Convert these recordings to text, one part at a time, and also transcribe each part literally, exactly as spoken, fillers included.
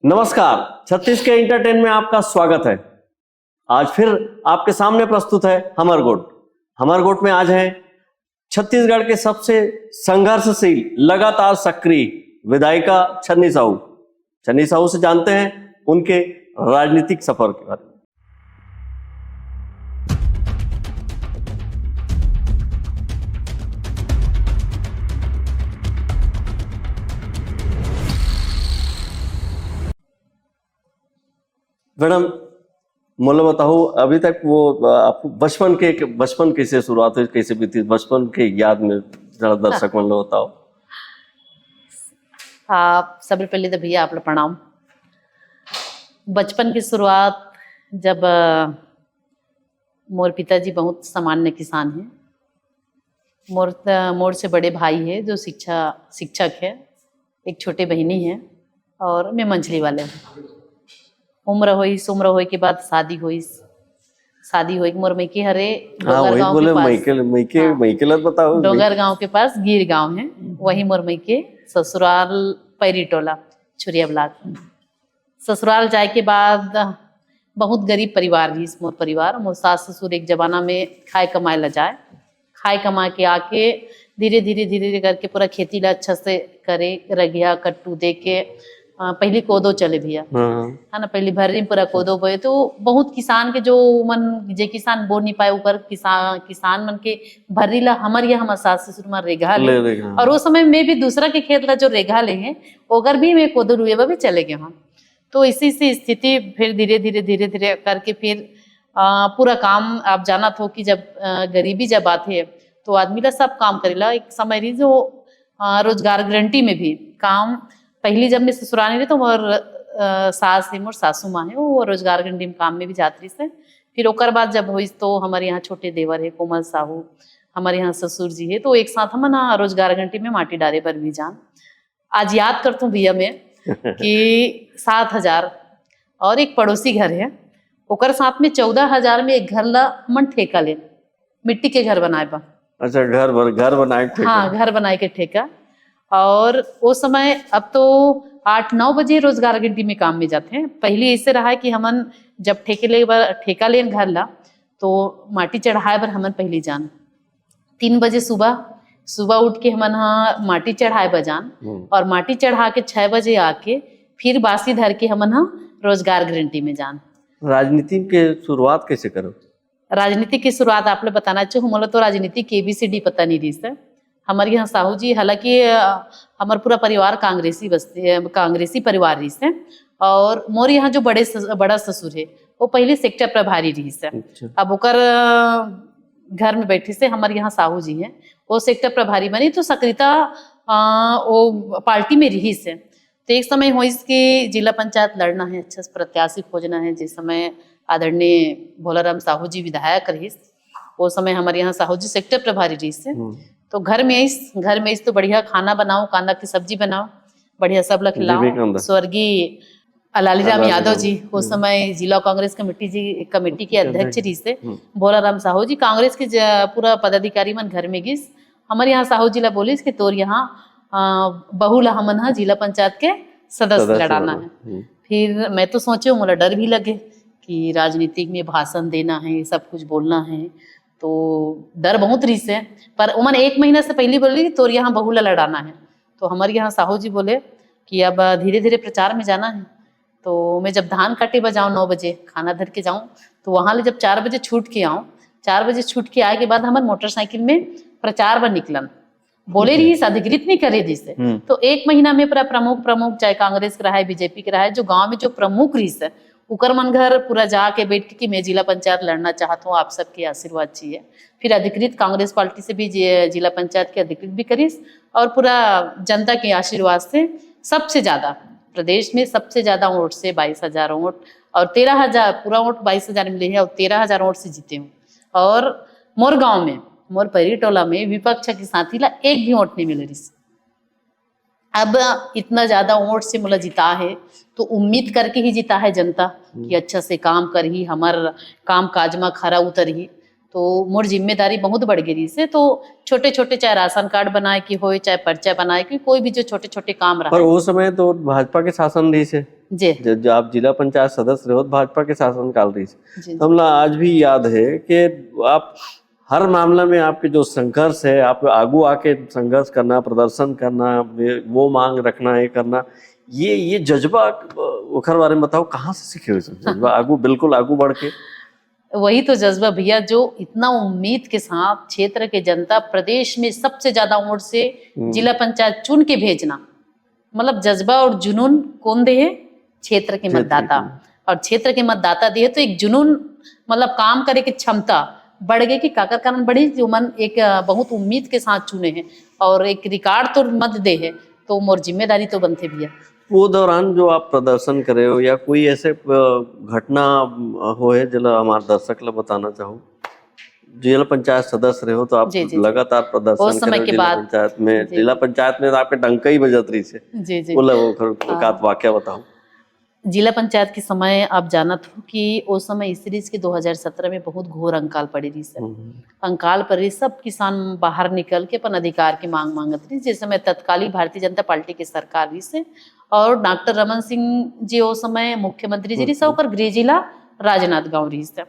नमस्कार, छत्तीस के एंटरटेन में आपका स्वागत है। आज फिर आपके सामने प्रस्तुत है हमर गोठ। हमर गोठ में आज हैं छत्तीसगढ़ के सबसे संघर्षशील, लगातार सक्रिय विधायिका छन्नी साहू। छन्नी साहू से जानते हैं उनके राजनीतिक सफर के बारे में। मैडम, मोला बताओ, अभी तक वो, अ, आप बचपन के, बचपन कैसे शुरुआत हुई, कैसे बीती, बचपन के याद में जरा दर्शक मन ला बताओ। आप सबले पहले तो भैया आप ला प्रणाम। बचपन की शुरुआत जब, अ, मोर पिताजी बहुत सामान्य किसान हैं, मोर मोर से बड़े भाई है जो शिक्षा शिक्षक है, एक छोटे बहिनी है और मैं मंझली वाले हूँ। उम्र होइस, उम्र होए के बाद शादी होइस। शादी होए के मोर मइके हरे हाँ, वही बोले, मइके मइके हाँ। मइके ला बताओ। डोंगर गांव के पास गिर गांव है, वही मोर मइके। ससुराल पैरी टोला, छुरिया ब्लॉक। ससुराल जाए के बाद बहुत गरीब परिवार रहिस मोर परिवार। मोर सास ससुर एक जमाना में खाए कमाए ला जाए, खाए कमा के आके धीरे धीरे धीरे धीरे करके पूरा खेती ला अच्छा से करे, रगिया कट्टू दे के। अ, पहली कोदो चले भैया, हाँ। है ना, पहली भर्री में पूरा कोदो बोए। तो बहुत किसान के जो मन, जे किसान बो नहीं पाए, ओकर किसान, किसान मन के भर्री ला हमर यहाँ हमर सास ससुर मन रेघा ले। ले, रेघा। और उस समय में भी दूसरा के खेत ला जो रेघा ले हैं, ओकर भी मैं कोदो लुए बर भी चले गए हम। तो इसी से स्थिति फिर धीरे धीरे धीरे धीरे करके फिर, अ, पूरा काम आप जानत हो कि जब, अ, गरीबी जब आथे तो आदमी ला सब काम करेला। एक समय रही जो, अ, रोजगार गारंटी में भी काम, पहली जब मैं ससुराल रही तो मोर, अ, सास है, मोर सासू माँ है, वो रोजगार गारंटी में काम में भी जात रहिस है। फिर ओकर बाद जब होइस तो हमारे यहाँ छोटे देवर है कोमल साहू, हमारे यहाँ ससुर जी है, तो एक साथ हमन ना रोजगार गारंटी में माटी डारे बर भी जान। आज याद करथूं भैया मैं कि सात हजार और एक पड़ोसी घर है, ओकर साथ में चौदह हजार में एक घर ला हमन ठेका लेन, मिट्टी के घर बनाए बर। अच्छा, घर बर-, घर बनाए के ठेका। हाँ, घर बनाए के ठेका। और वो समय, अब तो आठ नौ बजे रोजगार गारंटी में काम में जाथे। पहली ऐसे रहा है कि हमन जब ठेके ले बर, ठेका लेन घर ला, तो माटी चढ़ाए बर हमन पहली जान तीन बजे सुबह, सुबह उठ के हमन ह माटी चढ़ाए बर जान हम्म। और माटी चढ़ा के छह बजे आके फिर बासी धर के हमन ह रोजगार गारंटी में जान। राजनीति के शुरुआत कैसे करो? राजनीति की शुरुआत आप लोग बताना चाहूँ, मोला तो राजनीति के एबीसीडी पता नहीं रहिस है। हमारे यहाँ साहू जी, हालांकि, अ, हमार पूरा परिवार कांग्रेसी बस्ती, अ, कांग्रेसी परिवार रहिस है। और मोर यहाँ जो बड़े सस-, बड़ा ससुर है, वो पहले सेक्टर प्रभारी रहिस है। अच्छा। अब ओकर, अ, घर में बैठे से हमारे यहाँ साहू जी हैं, वो सेक्टर प्रभारी बनी, तो सक्रियता, अ, वो पार्टी में रहिस है। तो एक समय होइस कि जिला पंचायत लड़ना है, अच्छा से प्रत्याशी खोजना है, जिस समय आदरणीय भोलाराम साहू जी विधायक रहिस, वो समय हमारे यहाँ साहू जी सेक्टर प्रभारी रहिस है। हम्म। तो घर में आइस, घर में आइस तो बढ़िया खाना बनाओ, कांदा की सब्जी बनाओ, बढ़िया सब ला खिलाओ। जीवी कांदा। स्वर्गीय अलालीराम अलालीराम। यादव जी, वो हम्म। समय जिला कांग्रेस कमेटी जी, कमेटी के अध्यक्ष अध्यक्ष। रहिस है। हम्म। भोलाराम साहू जी, कांग्रेस के ज-, पूरा पदाधिकारी मन घर में गिस। हमारे यहाँ साहू जी ला बोलिस कि तोर यहाँ, अ, बहू ला हमन ह जिला पंचायत के सदस्य सदस्य लड़ाना बना। है। हम्म। फिर मैं तो सोचे, मोला डर भी लगे कि राजनीतिक में भाषण देना है, सब कुछ बोलना है, तो डर बहुत रहिस है। पर ओमन एक महीना से पहले बोले कि तोर यहाँ बहू ला लड़ाना है। तो हमारे यहाँ साहू जी बोले कि अब धीरे-धीरे प्रचार में जाना है। तो मैं जब धान काटे बर जाऊँ नौ बजे, खाना धर के जाऊँ, तो वहाँ ले जब चार बजे छूट के आऊँ, चार बजे छूट के आए के बाद हमन मोटरसाइकिल में प्रचार बर निकलन। बोले रहिस, अधिकृत नहीं करे दिस है। हम्म। तो एक महीना में पूरा प्रमुख, प्रमुख चाहे कांग्रेस के रहा है, बीजेपी के रहा है, जो गांव में जो प्रमुख रहिस है, उकर मन घर पूरा जाके बैठ के कि मैं जिला पंचायत लड़ना चाहत हूँ, आप सबके आशीर्वाद चाहिए। फिर अधिकृत कांग्रेस पार्टी से भी जि-, जिला पंचायत के अधिकृत भी करिस और पूरा जनता के आशीर्वाद से सबसे ज्यादा, प्रदेश में सबसे ज्यादा वोट से बाईस हजार वोट और तेरह हजार, पूरा वोट बाईस हजार मिले है और तेरह हजार वोट से जीते हूँ। और मोर गांव में, मोर पैरी टोला में विपक्ष के साथी ला एक भी वोट नहीं मिले रहिस। अब इतना ज्यादा वोट से मोला जिता है, तो उम्मीद करके ही जिता है जनता कि हम्म। अच्छा से काम करही, हमर काम काज मा खरा उतरही। तो मोर जिम्मेदारी बहुत बढ़ गई से। तो छोटे छोटे, चाहे राशन कार्ड बनाए के होए, चाहे पर्चा बनाए के, कोई भी जो छोटे छोटे काम रहा पर है। वो समय तो भाजपा के शासन रहिस है। जी। जब, जब आप जिला पंचायत सदस्य रहे हो, तो भाजपा के शासनकाल रहिस। जी। तो हमला आज भी याद है कि आप हर मामला में आपके जो संघर्ष है, आप आगू आके संघर्ष करना, प्रदर्शन करना, वे-, वो मांग रखना, ये करना, ये, ये जज्बा, अ, ओखर बारे में बताओ, कहाँ से सीखे हो ये सब जज्बा? आगू, बिल्कुल आगू बढ़ के। वही तो जज्बा भैया, जो इतना उम्मीद के साथ क्षेत्र के जनता, प्रदेश में सबसे ज्यादा वोट से हम्म। जिला पंचायत चुन के भेजना, मतलब जज्बा और जुनून कौन दे है? क्षेत्र के क्षेत्र मतदाता। के। और क्षेत्र के मतदाता दे है तो एक जुनून, मतलब काम करे के क्षमता बढ़ गई कि काकर कारण बढ़ी, जो मन एक, अ, बहुत उम्मीद के साथ चुने हैं और एक रिकॉर्ड तो मत दे है, तो मोर जिम्मेदारी तो बनथे भैया। वो दौरान जो आप प्रदर्शन करे हो या कोई ऐसे, अ, घटना, अ, हो है, जेला हमारे दर्शक ला बताना चाहो? जिला पंचायत सदस्य रहे हो, तो आप जी, जी, जी। लगातार प्रदर्शन उस समय करे हो के जिला बाद। पंचायत में। जी। जिला पंचायत में तो आपके डंका ही बजत रहिस हे। जी, जी। बोला वो खर-, हाँ। का वाकया बताओ। जिला पंचायत के समय आप जानत हो कि उस समय इस रहिस कि दो हज़ार सत्रह में बहुत घोर अंकाल पड़े रहिस हे। हम्म। अंकाल पड़े रहिस, सब किसान बाहर निकल के अपन अधिकार के मांग मांगत रहिस। जिस समय तत्कालीन भारतीय जनता पार्टी के सरकार रहिस हे और डॉक्टर रमन सिंह जी उस समय मुख्यमंत्री जी रहिस हे, हम्म। ओकर गृह जिला राजनांदगांव रहिस हे।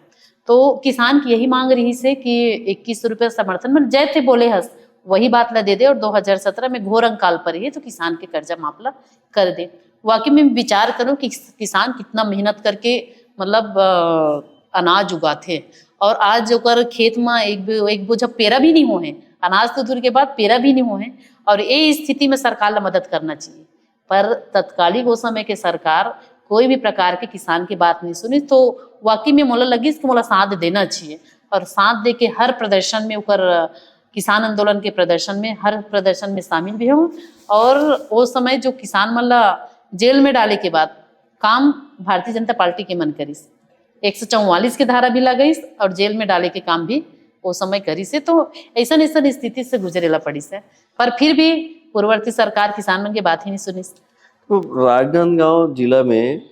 तो किसान की यही मांग रहिस हे कि इक्कीस सौ रुपया समर्थन, मन जय ते बोले हस, वही बात ला दे दे और दो हज़ार सत्रह में घोर अंकाल पड़े रहिस, तो किसान के कर्जा माफ ला कर दे। वाकई में विचार करो कि किसान कितना मेहनत करके, मतलब, अ, अनाज उगाथे और आज ओकर खेत में एक बो-, एक बोझा पेरा भी नहीं हो है, अनाज तो दूर के बात, पेरा भी नहीं हो है। और ये स्थिति में सरकार ला मदद करना चाहिए। पर तत्कालिक ओ समय के सरकार कोई भी प्रकार के किसान की बात नहीं सुनिस, तो वाकई में मोला लगिस कि मोला साथ देना चाहिए। और साथ दे के हर प्रदर्शन में ओकर, किसान आंदोलन के प्रदर्शन में, हर प्रदर्शन में शामिल भी हूँ। और ओ समय जो किसान मन ला जेल में डाले के बाद काम भारतीय जनता पार्टी के मन करिस, एक सौ चौवालीस के धारा भी लगाइस और जेल में डाले के काम भी ओ समय करिस हे। तो ऐसन, ऐसन स्थिति से गुजरेला पड़िस हे, पर फिर भी पूर्ववर्ती सरकार किसान मन के बात ही नहीं सुनिस। तो राजनांदगांव जिला में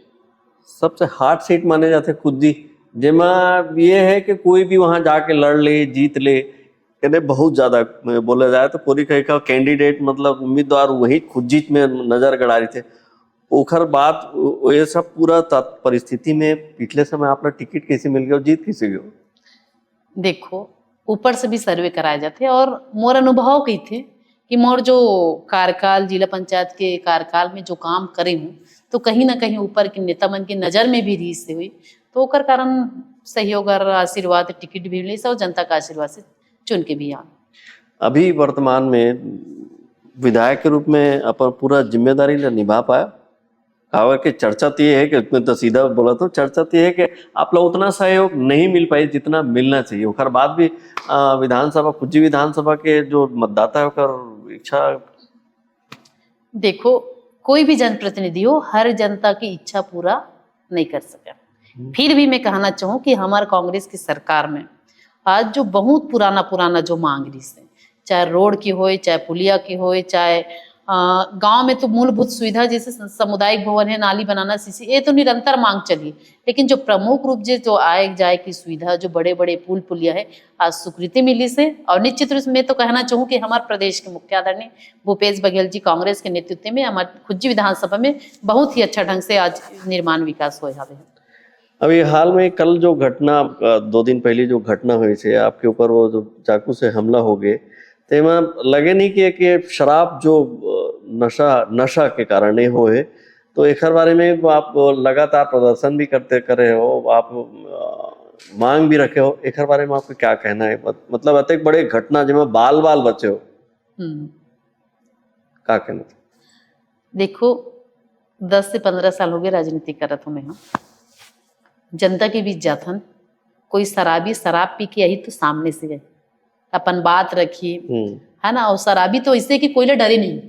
सबसे hot seat माने जाथे खुज्जी, जेमा ये है कि कोई भी वहां जाके लड़ ले, जीत ले, यानी बहुत ज्यादा बोला जाए तो कोरी कहे का candidate, मतलब उम्मीदवार वही खुज्जी में नजर गड़ा रहिथे। ओखर बाद उ-, ये सब पूरा तत-, परिस्थिति में पिछले समय आप ला टिकट कैसे मिल गया और जीत कैसे गया? देखो, ऊपर से भी सर्वे कराए जाथे और मोर अनुभव कहिथे कि मोर जो कार्यकाल, जिला पंचायत के कार्यकाल में जो काम करे हूँ, तो कहीं ना कहीं ऊपर के नेता मन के नजर में भी रहिस होही, तो ओकर कारण सहयोग और आशीर्वाद, टिकट भी मिलिस और जनता का आशीर्वाद से चुन के भी आन। अभी वर्तमान में विधायक के रूप में अपन पूरा जिम्मेदारी ला निभा पाए? काबर के चर्चा तो ये है कि, मैं तो सीधा बोला तो, चर्चा तो ये है कि आप लोग उतना सहयोग नहीं मिल पाई जितना मिलना चाहिए। ओकर बाद भी, अ, विधानसभा, खुज्जी विधानसभा के जो मतदाता है, ओकर इच्छा। देखो, कोई भी जनप्रतिनिधि हो, हर जनता की इच्छा पूरा नहीं कर सके। हम्म। फिर भी मैं कहना चाहूँ कि हमारे कांग्रेस की सरकार में आज जो बहुत पुराना, पुराना जो मांग रहिस हे, चाहे रोड की होए, चाहे पुलिया की होए, चाहे, अ, गांव में तो मूलभूत सुविधा जैसे स-, सामुदायिक भवन है, नाली बनाना, सीसी, ये तो निरंतर मांग चली, लेकिन जो प्रमुख रूप से जो आए जाए की सुविधा, जो बड़े-बड़े पुल पुलिया है, आज स्वीकृति मिलिस हे। और निश्चित रूप से मैं तो कहना चाहूँ कि हमारे प्रदेश के मुख्य आदरणीय भूपेश बघेल जी कांग्रेस के नेतृत्व में हमारे खुज्जी विधानसभा में बहुत ही अच्छा ढंग से आज निर्माण विकास होए हवे। अभी हाल में कल जो घटना, अ, दो दिन पहले जो घटना होइस हे आपके ऊपर, वो जो चाकू से हमला हो गए, तेमा लगे नहीं कि, कि शराब जो, अ, नशा, नशा के कारण ये होए, तो एकर बारे में आप लगातार प्रदर्शन भी करते, करे हो, आप, अ, मांग भी रखे हो, एकर बारे में आपका क्या कहना है? मत-, मतलब अतेक बड़े घटना जेमा बाल बाल बचे हो, हम्म। का कहना? देखो, दस से पन्द्रह साल हो गए राजनीति करत हूँ मैं, हाँ। जनता के बीच जाथन, कोई शराबी शराब पी के आही तो सामने से आही, अपन बात रखी, हम्म। है ना? और शराबी तो ऐसे कि कोई ला डरे नहीं,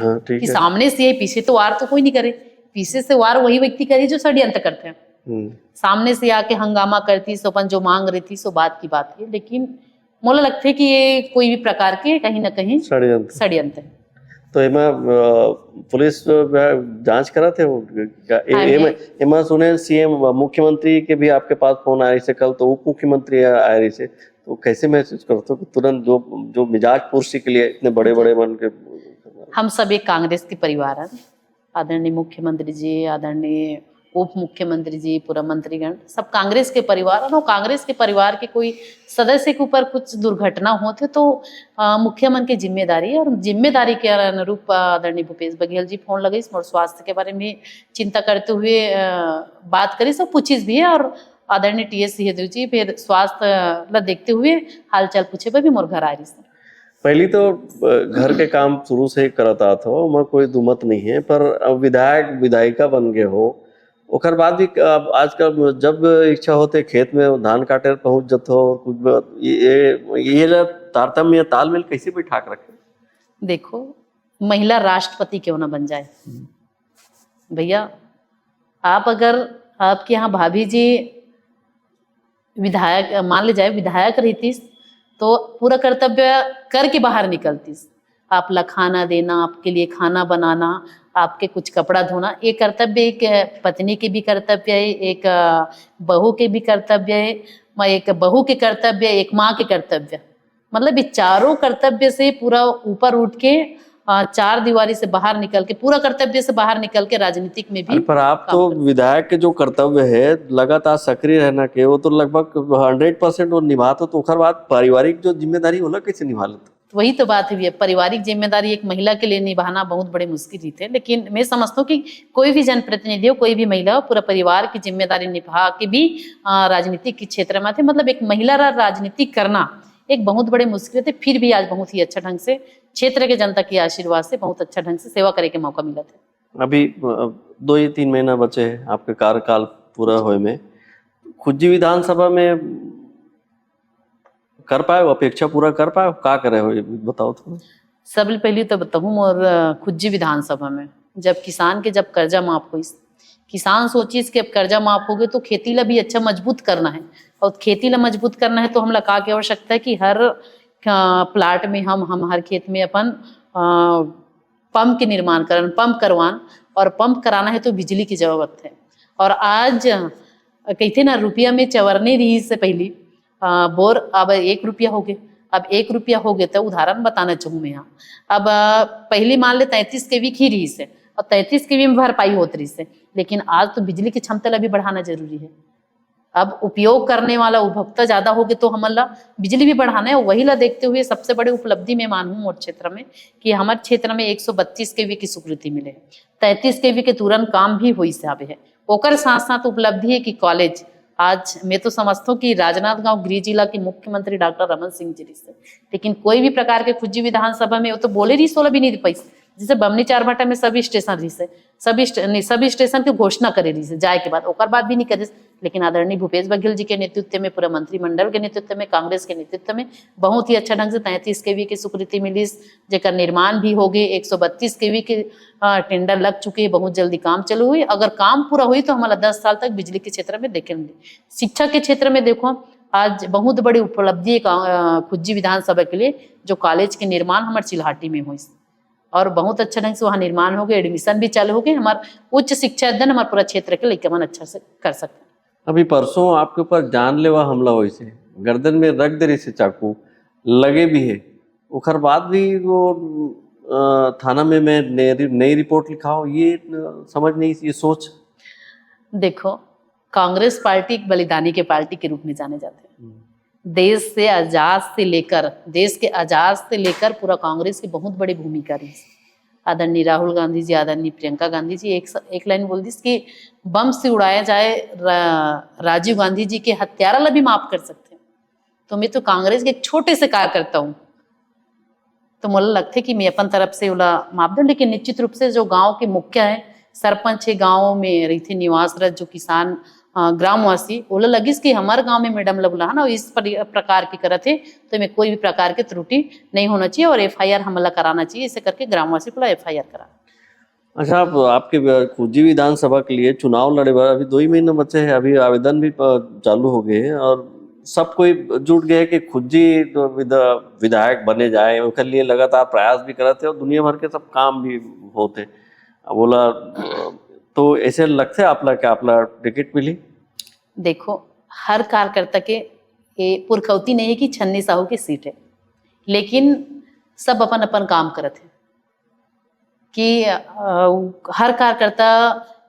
हाँ, ठीक कि है। सामने से आही, पीछे तो वार तो कोई नहीं करे, पीछे से वार वही व्यक्ति करे जो षड्यंत्र करते हैं। हम्म। सामने से आके हंगामा करती, सो अपन जो मांग रही थी, सो बात की बात है, लेकिन मोला लगथे कि ये कोई भी प्रकार के कहीं ना कहीं षड्यंत्र। षड्यंत्र है। तो एमा, अ, पुलिस, अ, जांच करत हे वो क्या? ए-, हाँ, एमा, है। एमा सुने सीएम, मुख्यमंत्री के भी आपके पास फोन आए, इसे कल तो उप मुख्यमंत्री आ-, आए रहिसे, तो कैसे महसूस करते हो कि तुरंत जो, जो मिजाज पुरसी के लिए इतने बड़े-बड़े जी। मन के? हम सब एक कांग्रेस के परिवार हैं, आदरणीय मुख्यमंत्री जी, आदरणीय उप मुख्यमंत्री जी, पूरा मंत्रीगण, सब कांग्रेस के परिवार, और कांग्रेस के परिवार के कोई सदस्य के ऊपर कुछ दुर्घटना होत हे तो अ, मुखिया मन के जिम्मेदारी हे, और जिम्मेदारी के अनुरूप आदरणीय भूपेश बघेल जी फोन लगइस, मोर स्वास्थ्य के बारे में चिंता करते हुए अ, बात करिस और पूछिस भी हे, और आदरणीय टी एस सिंहदेव जी फिर स्वास्थ्य ला देखते हुए हालचाल पूछे बर भी मोर घर आए रहिस। पहली तो अ, घर के काम शुरू से करत आत हो, ओमा कोई दुमत नहीं है, पर अब विधायक विधायिका बन गए हो, ओकर बाद भी अब आजकल जब इच्छा होते खेत में धान काटे पहुंच जत हो, कुछ ब-, ये ये ला तारतम्य तालमेल कैसे बैठा के रखे? देखो, महिला राष्ट्रपति क्यों ना बन जाए भैया, आप अगर आपके यहाँ भाभी जी विधायक, मान ले जाए विधायक रहतीस तो पूरा कर्तव्य करके बाहर निकलतीस। आप ला खाना देना, आपके लिए खाना बनाना, आपके कुछ कपड़ा धोना, ये कर्तव्य एक पत्नी के भी कर्तव्य है, एक अ, बहू के भी कर्तव्य है, म-, एक बहू के कर्तव्य, एक माँ के कर्तव्य, मतलब ये चारों कर्तव्य से पूरा ऊपर उठ के अ, चार दीवारी से बाहर निकल के, पूरा कर्तव्य से बाहर निकल के राजनीतिक में भी अरे, पर आप काम तो करते हैं। विधायक के जो कर्तव्य है लगातार सक्रिय रहना के, वो तो लगभग हंड्रेड परसेंट वो निभाते हो, तो ओकर बाद पारिवारिक जो जिम्मेदारी होला कैसे निभा लेते? तो वही तो बात है भैया, पारिवारिक जिम्मेदारी एक महिला के लिए निभाना बहुत बड़े मुश्किल ही थे, लेकिन मैं समझता हूँ कि कोई भी जनप्रतिनिधि हो, कोई भी महिला हो, पूरा परिवार की जिम्मेदारी निभा के भी अ, राजनीतिक के क्षेत्र में थे, मतलब एक महिला रा-, राजनीति करना एक बहुत बड़े मुश्किल थे, फिर भी आज बहुत ही अच्छा ढंग से क्षेत्र के जनता के आशीर्वाद से बहुत अच्छा ढंग से सेवा करे के मौका मिला थे। अभी अ, दो ही तीन महीना बचे हैं आपके कार्यकाल पूरा होए में। खुज्जी विधानसभा में कर पाए, अपेक्षा पूरा कर पाए, का करे हो, ये बताओ थोड़ा। सबले पहली तो बताऊँ, मोर अ, खुज्जी विधानसभा में जब किसान के जब कर्जा माफ होइस, किसान सोचिस कि अब कर्जा माफ हो गए तो खेती ला भी अच्छा मजबूत करना है, और खेती ला मजबूत करना है तो हमला का के आवश्यकता है कि हर अ, प्लाट में हम, हम हर खेत में अपन अ, पंप के निर्माण करन, पंप करवान, और पंप कराना है तो बिजली की जरूरत है। और आज अ, कहते ना, रुपया में चवरने रहिस से पहली अ, बोर, अब एक रुपया हो गए। अब एक रुपया हो गए तो उदाहरण बताना चाहूँ मैं यहाँ। अब अ, पहली मान ले तैंतीस केवी की रहिस है, और तैंतीस केवी में भरपाई होत रहिस है, लेकिन आज तो बिजली की क्षमता ला भी बढ़ाना जरूरी है। अब उपयोग करने वाला उपभोक्ता ज्यादा हो गए तो हमन ला बिजली भी बढ़ाना है। वही ला देखते हुए सबसे बड़ी उपलब्धि मैं मानूँ मोर क्षेत्र में कि हमारे क्षेत्र में एक सौ बत्तीस केवी की स्वीकृति मिले है, तैंतीस केवी के तुरंत काम भी होइस हावे है। ओकर साथ साथ उपलब्धि है कि कॉलेज, आज मैं तो समझता हूँ कि राजनांदगांव गृह जिला के मुख्यमंत्री डॉक्टर रमन सिंह जी रहिस है, लेकिन कोई भी प्रकार के खुज्जी विधानसभा में वो तो बोले रहिस, ओला भी नहीं दे पाइस। जैसे बमनी चारभाटा में सब स्टेशन रहिस है, सब स्टे-, नहीं, सब स्टेशन के घोषणा करे रहिस है जाए के बाद, ओकर बाद भी नहीं करिस। लेकिन आदरणीय भूपेश बघेल जी के नेतृत्व में, पूरा मंत्रिमंडल के नेतृत्व में, कांग्रेस के नेतृत्व में बहुत ही अच्छा ढंग से तैंतीस केवी की स्वीकृति मिलिस, जेकर निर्माण भी हो गए, एक सौ बत्तीस केवी के अ, टेंडर लग चुके हैं, बहुत जल्दी काम चालू हुई। अगर काम पूरा हुई तो हमारा दस साल तक बिजली के क्षेत्र में देखे मिले। शिक्षा के क्षेत्र में देखो, आज बहुत बड़ी उपलब्धि है का-, अ, खुज्जी विधानसभा के लिए, जो कॉलेज के निर्माण हमारे चिल्हाटी में हुई और बहुत अच्छा ढंग से वहाँ निर्माण हो गए, एडमिशन भी चालू हो गए। हमारा उच्च शिक्षा अध्ययन हमारे पूरा क्षेत्र के लइका मन अच्छा से कर सकते हैं। अभी परसों आपके ऊपर जानलेवा हमला होइस हे, गर्दन में रख दे रहिस हे चाकू, लगे भी है, ओकर बाद भी वो अ, थाना में मैं नई रि-, नई रिपोर्ट लिखाओ, ये अ, समझ नहीं, ये सोच। देखो, कांग्रेस पार्टी एक बलिदानी के पार्टी के रूप में जाने जाते हैं। हम्म। देश से आजाद से लेकर, देश के आजाद से लेकर पूरा कांग्रेस की बहुत बड़ी भूमिका रही। आदरणीय राहुल गांधी जी, आदरणीय प्रियंका गांधी जी एक स-, एक लाइन बोल दिस कि बम से उड़ाया जाए रा-, राजीव गांधी जी के हत्यारा ला भी माफ कर सकते हैं। तो मैं तो कांग्रेस के एक छोटे से कार्यकर्ता हूँ, तो मोला लगथे कि मैं अपन तरफ से ओला माफ दूं, लेकिन निश्चित रूप से जो गांव के मुखिया है, सरपंच है, गांव में रहिथे निवासरत जो किसान, अ, ग्रामवासी, ओला लगिस कि हमारे गांव में मैडम ला बुलाना, इस परि-, प्रकार की करत है, तो मैं कोई भी प्रकार की त्रुटि नहीं होना चाहिए और एफ आई आर हमला कराना चाहिए, इसे करके ग्रामवासी को एफ आई आर करा। अच्छा, आप, आपके ब-, खुज्जी विधानसभा के लिए चुनाव लड़े बर अभी दो ही महीना बचे हैं, अभी आवेदन भी प-, चालू हो गए हैं और सब कोई जुट गए हैं कि खुज्जी विध-, विधायक बने जाए, ओकर लिए लगातार प्रयास भी करत है और दुनिया भर के सब काम भी होते हैं। अब बोला, तो ऐसे लगते है आपला कि आपला टिकट मिली? देखो, हर कार्यकर्ता के ये पुरखौती नहीं है कि छन्नी साहू की सीट है, लेकिन सब अपन अपन काम करत है। कि अ, हर कार्यकर्ता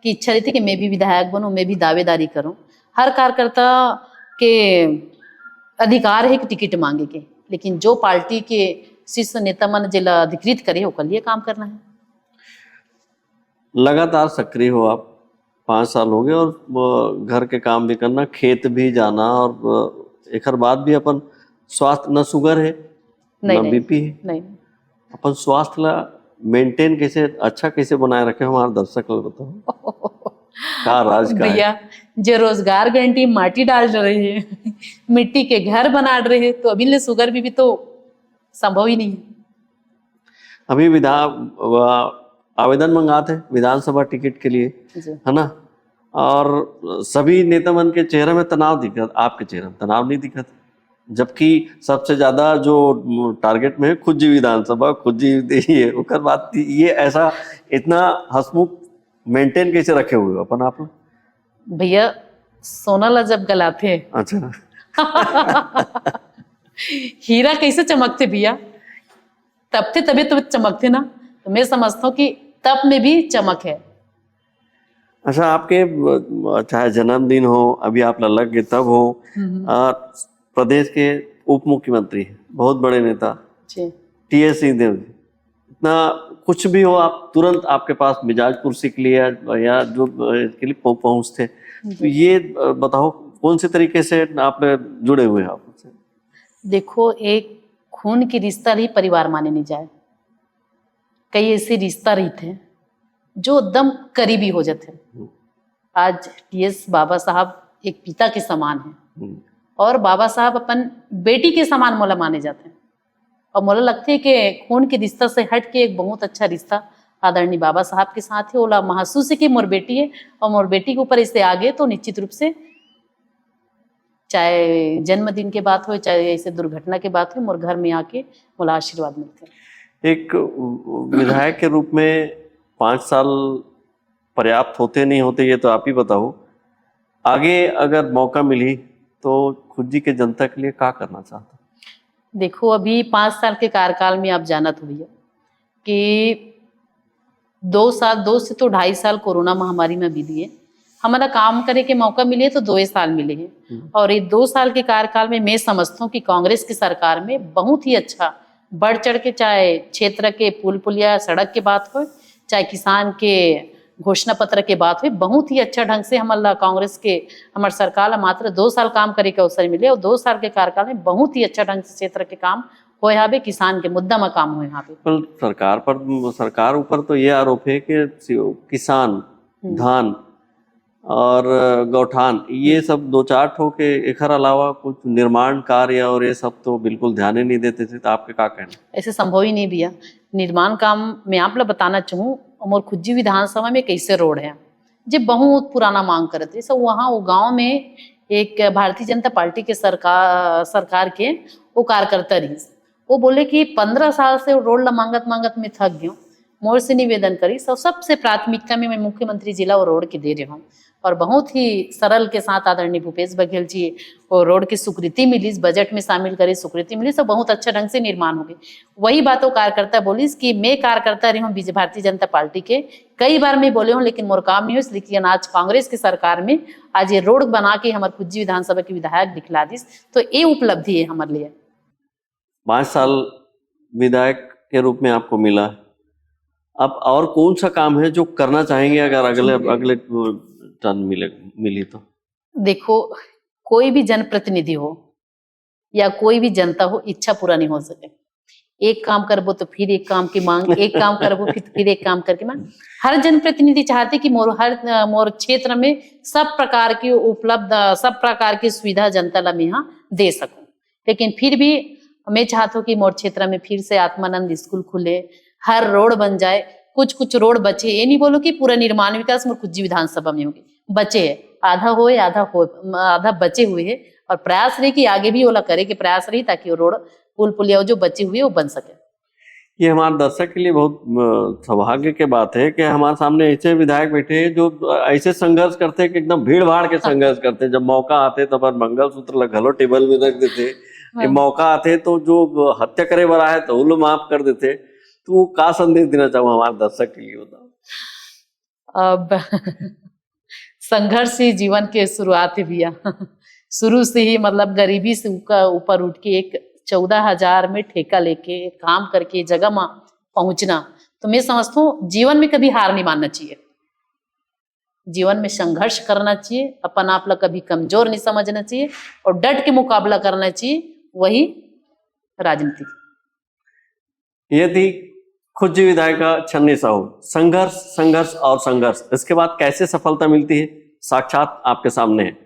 की इच्छा रहती कि मैं भी विधायक बनूं, मैं भी दावेदारी करूं। हर कार्यकर्ता के अधिकार है कि टिकट मांगे के, लेकिन जो पार्टी के शीर्ष नेता मन जेला अधिकृत करे, ओकर लिए काम करना है। लगातार सक्रिय हो आप, पाँच साल हो गए और अ, घर के काम भी करना, खेत भी जाना और अ, एकर बाद भी अपन स्वास्थ्य न शुगर है, नहीं, न नहीं। बीपी है। नहीं। अपन स्वास्थ्य ला मेंटेन कैसे, अच्छा कैसे बनाए रखे, हमारे दर्शक लोग बताओ। का राज का है? भैया, जो रोजगार गारंटी माटी डाल रहे हैं, मिट्टी के घर बना रहे हैं, तो अभी ले शुगर भी, भी तो संभव ही नहीं है। अभी विधान, आवेदन मंगाते हैं विधानसभा टिकट के लिए, जी। है ना? और सभी नेता मन के चेहरे में तनाव दिखत, आपके चेहरे में तनाव नहीं दिखत, जबकि सबसे ज्यादा जो टारगेट में है खुज्जी विधानसभा, खुज्जी ये, ओकर बात ये ऐसा इतना हसमुख मेंटेन कैसे रखे हुए हो अपन आप लोग? भैया, सोना ला जब गलाथे, अच्छा, हीरा कैसे चमकते भैया? तपते तभी तो चमकते ना। तो मैं समझता हूँ कि तप में भी चमक है। अच्छा, आपके अ, चाहे जन्मदिन हो, अभी आप ललक के तब हो, हम्म। अ, प्रदेश के उप मुख्यमंत्री हैं, बहुत बड़े नेता जी। टीएस सिंहदेव जी, इतना कुछ भी हो, आप तुरंत आपके पास मिजाजपुर सीख लिया या जो अ, इसके लिए पहुं- पहुंचते, तो ये अ, बताओ कौन से तरीके से आपने जुड़े हुए हैं आप उनसे? देखो, एक खून की रिश्ता ही परिवार माने नहीं जाए। कई ऐसे रिश्ता रहते हैं जो एकदम करीबी हो जाते हैं। हम्म। आज टीएस बाबा साहब एक पिता के समान हैं हम्म। और बाबा साहब अपन बेटी के समान मोला माने जाते हैं। और मोला लगता है कि खून के रिश्ता से हट के एक बहुत अच्छा रिश्ता आदरणीय बाबा साहब के साथ है। ओला महसूस है कि मोर बेटी है और मोर बेटी के ऊपर इससे आगे तो निश्चित रूप से चाहे जन्मदिन के बात होए, चाहे ऐसे दुर्घटना के बात होए, मोर घर में आके मोला आशीर्वाद मिलते हैं। एक विधायक के रूप में पाँच साल पर्याप्त होते नहीं होते, ये तो आप ही बताओ। आगे अगर मौका मिली तो खुज्जी के जनता के लिए का करना चाहते? देखो, अभी पाँच साल के कार्यकाल में आप जानत हो भैया कि दो साल, दो से तो ढाई साल कोरोना महामारी में बीत गए। हमारा काम करे के मौका मिले तो दो ही साल मिले हैं। हम्म। और ये दो साल के कार्यकाल में मैं समझता हूँ कि कांग्रेस की सरकार में बहुत ही अच्छा बढ़ चढ़ के, चाहे क्षेत्र के पुल पुलिया सड़क के बात हो, चाहे किसान के घोषणा पत्र के बात हो, बहुत ही अच्छा ढंग से हमला कांग्रेस के, हमार सरकार ला मात्र दो साल काम करे के अवसर मिले और दो साल के कार्यकाल में बहुत ही अच्छा ढंग से क्षेत्र के काम होए हावे, किसान के मुद्दा में काम होए हावे। पर सरकार पर, सरकार ऊपर तो ये आरोप है कि किसान, हम्म। धान और गौठान, ये सब दो चार ठो के, एकर अलावा कुछ निर्माण कार्य और ये सब तो बिल्कुल ध्यान ही नहीं देते थे, तो आपके का कहना? ऐसे संभव ही नहीं भैया। निर्माण काम मैं आप ला बताना चाहूँ, मोर खुज्जी विधानसभा में कैसे रोड है, जे बहुत पुराना मांग करत है। सब वहाँ वो गांव में एक भारतीय जनता पार्टी के सरकार, सरकार के वो कार्यकर्ता रहिस, वो बोले कि पंद्रह साल से रोड ला मांगत मांगत मैं थक गयो, मोर से निवेदन करिस और सबसे प्राथमिकता में मैं मुख्यमंत्री जी ला वो रोड के दे रहे हूँ। और बहुत ही सरल के साथ आदरणीय भूपेश बघेल जी वो रोड की स्वीकृति मिलिस, बजट में शामिल करे स्वीकृति मिलिस और बहुत अच्छा ढंग से निर्माण हो गई। वही बात वो कार्यकर्ता बोलिस कि मैं कार्यकर्ता रहे हूँ बीजे-, भारतीय जनता पार्टी के, कई बार मैं बोले हूँ लेकिन मोर काम नहीं हो, लेकिन आज कांग्रेस की सरकार में आज ये रोड बना के हमारे खुज्जी विधानसभा के विधायक दिखला दिस, तो ये उपलब्धि है हमारे लिए। पाँच साल विधायक के रूप में आपको मिला, अब और कौन सा काम है जो करना चाहेंगे अगर अगले, अगले टर्न मिले, मिली तो? देखो, कोई भी जनप्रतिनिधि हो या कोई भी जनता हो, इच्छा पूरा नहीं हो सके। एक काम करबो तो फिर एक काम की मांग, एक काम करबो फिर, फिर एक काम करके मांग। हर जनप्रतिनिधि चाहते कि मोर, हर, अ, मोर क्षेत्र में सब प्रकार की उपलब्ध, अ, सब प्रकार की सुविधा जनता ला मैं यहाँ दे सकूं, लेकिन फिर भी मैं चाहता हूँ कि मोर क्षेत्र में फिर से आत्मानंद स्कूल खुले, हर रोड बन जाए, कुछ कुछ रोड बचे, ये नहीं बोलो कि पूरा निर्माण विकास मोर खुज्जी विधानसभा में होगी, बचे है, आधा होए, आधा हो, आधा बचे हुए है और प्रयास रही कि आगे भी ओला करे के प्रयास रही ताकि वो रोड, पुल पुलिया जो बचे हुए वो बन सके। ये हमारे दर्शक के लिए बहुत अ, सौभाग्य के बात है कि हमारे सामने ऐसे विधायक बैठे हैं जो ऐसे संघर्ष करते हैं कि एकदम भीड़ भाड़ के संघर्ष करते हैं। जब मौका आते तो अपन मंगलसूत्र ला घलो टेबल में रख देते, ये हाँ। मौका आते तो जो हत्या करे वाला है तो उलो माफ कर देते। तो वो का संदेश देना चाहो हमारे दर्शक के लिए, बताओ। अब संघर्ष ही जीवन के शुरुआत है भैया। शुरू से ही, मतलब, गरीबी से ऊपर ऊपर उठ के एक चौदह हजार में ठेका लेके काम करके जगह में पहुंचना, तो मैं समझता हूँ जीवन में कभी हार नहीं मानना चाहिए। जीवन में संघर्ष करना चाहिए, अपन आप ला कभी कमजोर नहीं समझना चाहिए और डट के मुकाबला करना चाहिए, वही राजनीति। ये थी खुज्जी विधायिका छन्नी साहू। संघर्ष, संघर्ष और संघर्ष, इसके बाद कैसे सफलता मिलती है, साक्षात आपके सामने है।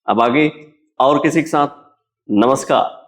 अब आगे और किसी के साथ। नमस्कार।